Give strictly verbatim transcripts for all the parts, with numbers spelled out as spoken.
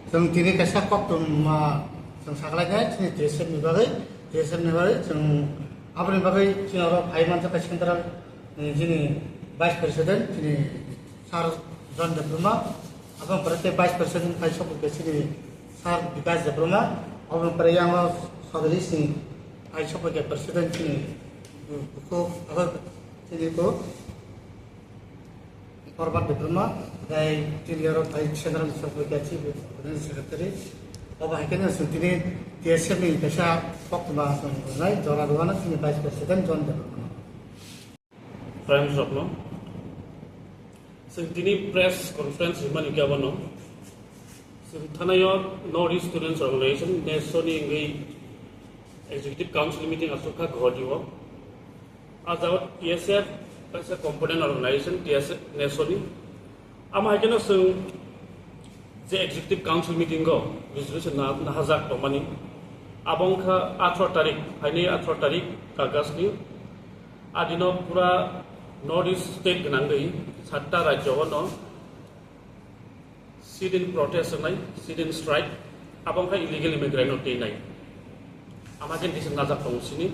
Chwng tini kaisa koktwma chwng sakhlainai chini T S F ni bagwi, T S F ni bagwi chwng aboni bagwi chini oro phai manjak kha central, eh, chini vice president chini Sir John Debbarma, aboni pore tei vice president phai sokwi khe chini Sir Bikash Debbarma, aboni pore yang o Sodali sini phai sokwi khe president chini, eh, bukhuk abo chini ko Korban Debbarma, tei chini oro phai central ni sokwi khe chief secretary. Obo hai khe no chwng tini T S F ni kaisa koktwma chwng rwnai jora rwano chini vice president John Debbarma. Friends rokno chwng tini press conference rimani khe abono chwng thanaio North East Students Organization, NESO ni wngwi executive council meeting aswk kha Guwahati o. A jaga T S F kaisa component organization, T S F NESO ni. Amo hai kheno chwng je executive council meeting o resolution na, nahajak tongmani. Abo wngkha atharo tarik, phainai atharo tarik August ni. A dino pura North East state gwnangwi satta rajyo o no sit-in protest wngnai, sit-in strike, abo wngkha illegal immigrant no twi nai. Ama khe nisi najak tongo sini.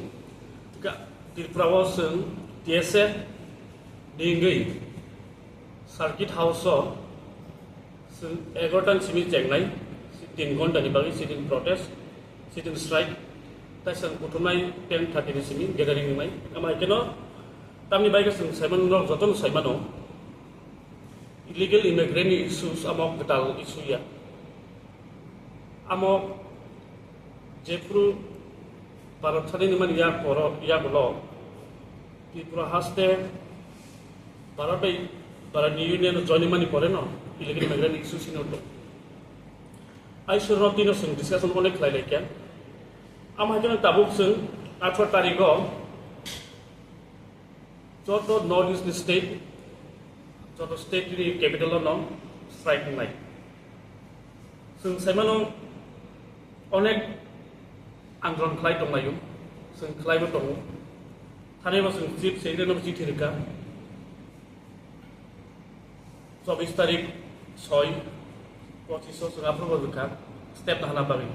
Ga-, Tripura o chwng T S F ni wngwi circuit house o chwng egaroh ta ni simi chengnai, tin ghonta ni bagwi sit-in protest, sit-in strike, tai chwng kuthumnai ten thirty ni simi gathering wngnai. Ama hai kheno tamni bagwi chwng saimano, jotono saimano. Illegal immigrant ni issues amo kwtal issue ya. Amo jephuru Bharat thani ni mani yak poro, yak ulo Tripura haste Bharat bai, Bharat ni Union join mani pore no illegal immigrant ni issue sino to. Ai sur no tino sung discussion onek khlai lai kya. Amo hai kheno tabuk chwng atharo tarik o joto North East ni state, joto state ni capital o no strike wngnai. Chwng saimano onek andolon khlai tonglaio, chwng khlaibo tongo. Thani bo chwng chief secretary no chithi rwkha. Chobbish tarik soi, pochish o chwng aphuru bo rwkha, step nahana bagwi.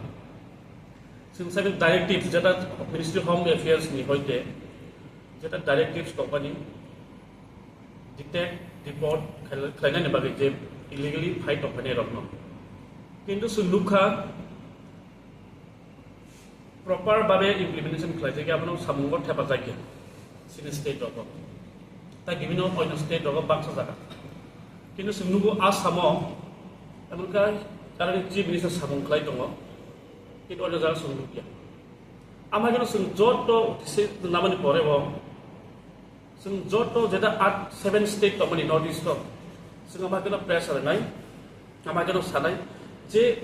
Chwng saimano directives jeta Ministry of Home Affairs ni hoite jeta directives tongmani detect, deport khlai-, khlainani bagwi je illegally phai tongphainai rokno. Kintu chwng nukha proper babe implementation khlaijak ya, abono samungo thepajak ya chini state rogo. Tai bibhinno onyo state rogo baksa jaga. Kintu chwng nugo Assam o, emon khe karon chief minister samung khlai tongo, kintu onyo jaga chwng nukya. Ama khe chwng joto se namani pore bo Chwng joto jeta at seven state tongmani North East o, chwng ama keno pressure nai, ama keno sanai je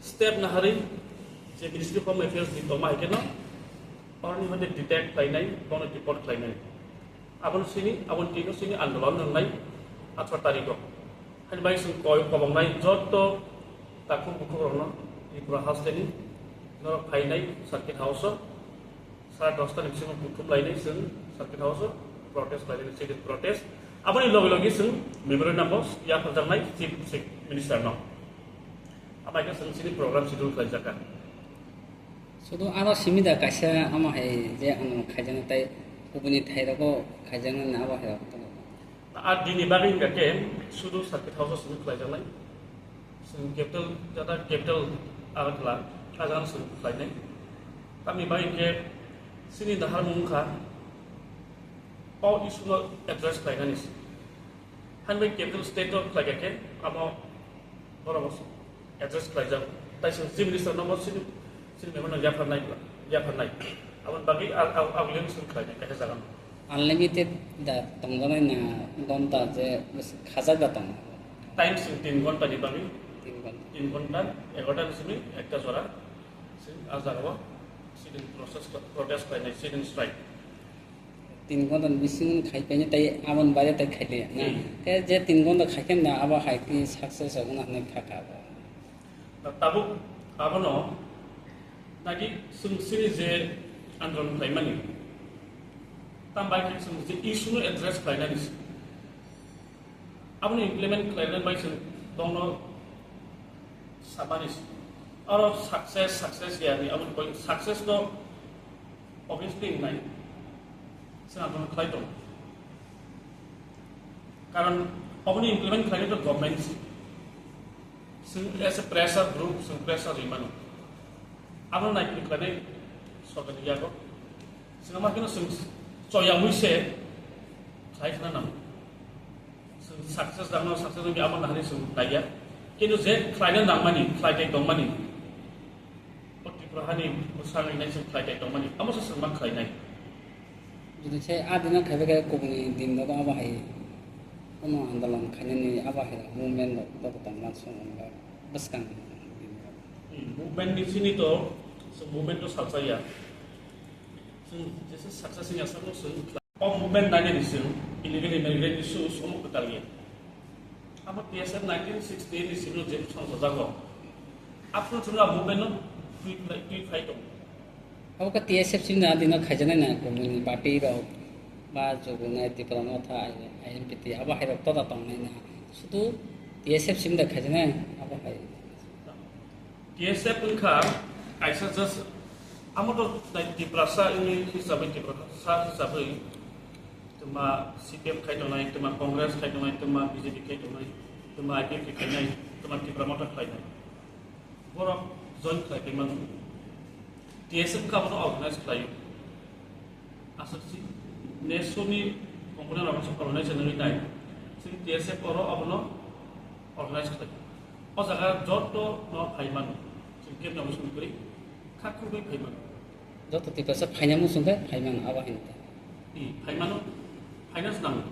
step naharwi je Ministry of Home Affairs ni tongma hai keno oroni hoite detect khlainai, bono deport khlainai. Aboni sini, aboni tino sini andolon wngnai atharo tarikh o. Hani bai chwng koi kobongnai joto takhuk bukhukrokno Tripura hasteni norok phainai circuit house o. Sara dosta ni bisingo kuthum lainai chwng circuit house o protest lainai, sit-in protest. Aboni logi logi chwng memorandum bo yapharjaknai Chief Minister no. Abai khe chwng chini program schedule khlaijakha. Sudu ano simi da kaisa amo hai je ano khaijana tai kubuni thai rogo khaijana na abo hai rok. A dini bagwi hingkha khe sudu circuit house o simi khlaijaknai. Chwng capital, jata capital Agartala, a jaga chwng khlainai. Tamni bagwi hingkhe chini naharmung wngkha o issue no address khlainani se. Hani bai capital state o khlaikha khe amo borok address khlaijak. Tai chwng Chief Minister no bo chini, chini memorandum yapharnai, yapharnai. Aboni bagwi ag-, ag-, agulini chwng khlainai kaisa jaga no. Unlimited da tongjaknai na gonta je khajak da tong? Time chwng tin gonta ni bagwi. Tin gonta. Tin gonta, egaroh ta ni simi ekta jora chwng a jaga o sit-in process, protest khlainai, sit-in strike. Tin gonta ni bisingo khai painai tai aboni baire tai khai liya na. Hmm. Khe je tin gonta khai khe na abo hai khe success wngna hinwi kha kha abo. Na tabuk abono nagi chwng chini je andolon khlaimani, tam bai khe chwng je issue no address khlainani se. Aboni implement khlainani bai chwng bongno Sabani oro success, success ya ni, aboni koi success no obviously nai. Sina bono khlai tong. Karon oboni implement khlai to government si. Sing as a pressure group, sing pressure rimano. Abo nai khlai sorkar ya ko. Sing ma kino sing choya mui se khlai khna nam. Chwng success dangno, success wngya abo nahani chwng naiya. Kintu je khlaina nangmani, khlai tei tongmani, o Tripura hani bwskango nai chwng khlai tei tongmani, amo se chwng ma khlainai. Jodi se a dino khaiba khe kubuni din no abo hai kono andolon khainani abo hai movement rok to tongma song bwskang din. Hmm, movement ni sini to, chwng movement to salsa ya. Chwng jesa success wngya sabo chwng khlai. O movement nainani chwng illegal immigrant issue somo kwtal ya. Abo T S F nineteen sixty-eight ni simi je songchajago. Aphuru chwng a movement no twi khlai, twi khlai tongo. Abo khe T S F simi na dino khaijaknai na, komuni party rok ba Jogonai Tipra Motha, I M P T, abo hai rok toda tongnai na. Sudu T S F simi da khaijaknai, abo hai. T S F wngkha kaisa just amo to nai Tiprasa wngwi hisabwi Tiprasa hisabwi twma C P M khai tongnai, twma Congress khai tongnai, twma B J P khai tongnai, twma I P F T khainai, twma Tipra Motha khlainai. Borok join khlai tongmano. T S F wngkha abono organize khlaio. Aswk si nesoni component rok se organize wngwi nai. Chwng T S F oro abono organize khlai. O jaga joto no phai mano. Chwng kebni obo simi kwrwi kha khugwi phai mano. Joto Tiprasa phaina muchung khe phai mano, abo hai ta. I phai mano, phaina se nango.